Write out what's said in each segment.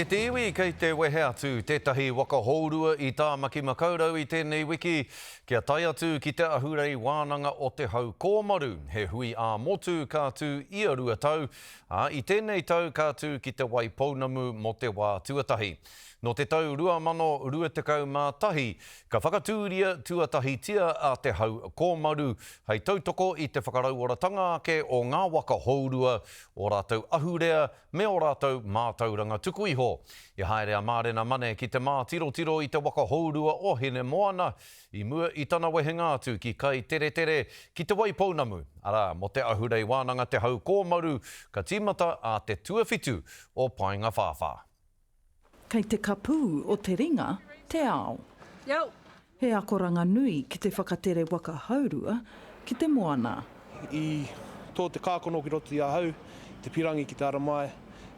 E te iwi kei te wehe atu tētahi waka hourua i Tāmaki Makaurau i tēnei wiki kia tae atu ki te ahurei wānanga o Te Hau Kōmaru, he hui ā-motu ka tū ia rua tau, ā, i tēnei tau ka tū ki Te Waipounamu mō te wā tuatahi. Nō te tau 2021 ka whakatūria tuatahitia a Te Hau Kōmaru hei tautoko i te whakarauoratanga ake o ngā waka hourua, ō rātou ahurea, me ō rātou mātauranga tuku iho. I haere a Mārena Mane ki te mātirotiro i te waka hourua o Hinemoana i mua i tana wehenga atu ki Kaiteretere ki Te Waipounamu, arā, mō te ahurei wānanga Te Hau Kōmaru ka tīmata ā te tuawhitu o Paengawhāwhā. Kei te kapū o te ringa te ao. He akoranga nui ki te whakatere waka haurua ki te moana. I tō te kākano ki roto i ahau, te pirangi ki te ara mai,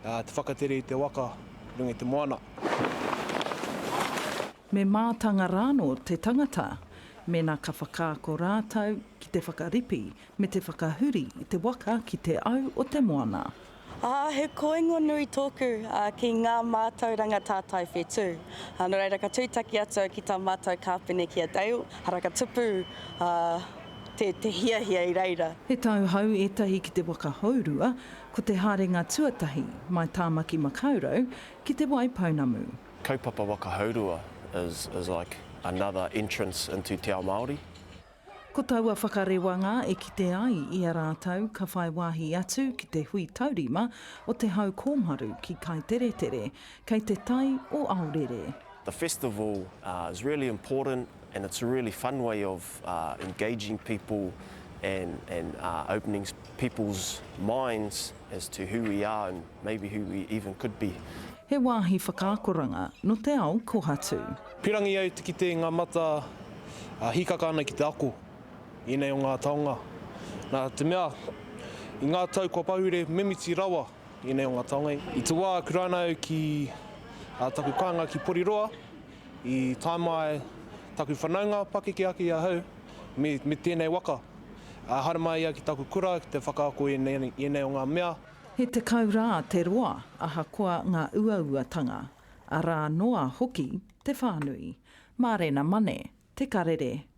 te whakatere i te waka i runga i te moana. Me mātanga rānō te tangata mēnā ka whakaako rātou ki te whakaripi me te whakahuri i te waka ki te au o te moana. Ā, he kōingo nui tōku ki ngā mātauranga tātai whetū. Nō reira, ka tūtaki atu au ki tā mātou kāpene ki a Dale, arā, ka tupu te, te hiahia i reira. He tauhou ētahi ki te waka hourua, ko te haerenga tuatahi mai Tāmaki Makaurau ki Te Waipounamu. Kaupapa waka hourua is, is like another entrance into te ao Māori. Ko taua whakarewanga e kite ai i a rātou ka whai wāhi atu ki te hui taurima o Te Hau Kōmaru ki Kaiteretere, kei te tai o Aorere. The festival is really important and it's a really fun way of engaging people and and opening people's minds as to who we are and maybe who we even could be. He wāhi whakaakoranga nō te ao kohatu. Pirangi au te kite i ngā mata hīkaka ana ki te ako i ēnei o ngā taonga. Nā te mea, i ngā tau kua pahure mimiti rawa ēnei o ngā taonga. I te wā kuraina au ki taku kāinga ki Poriroa, i tae mai taku whanaunga pakeke ake i ahau me, me tēnei waka. Haere mai ia ki taku kura ki te whakaako i ēnei o ngā mea. He 10 rā te roa ahakoa ngā uauatanga, arā noa hoki te whānui. Mārena Mane, Te Karere.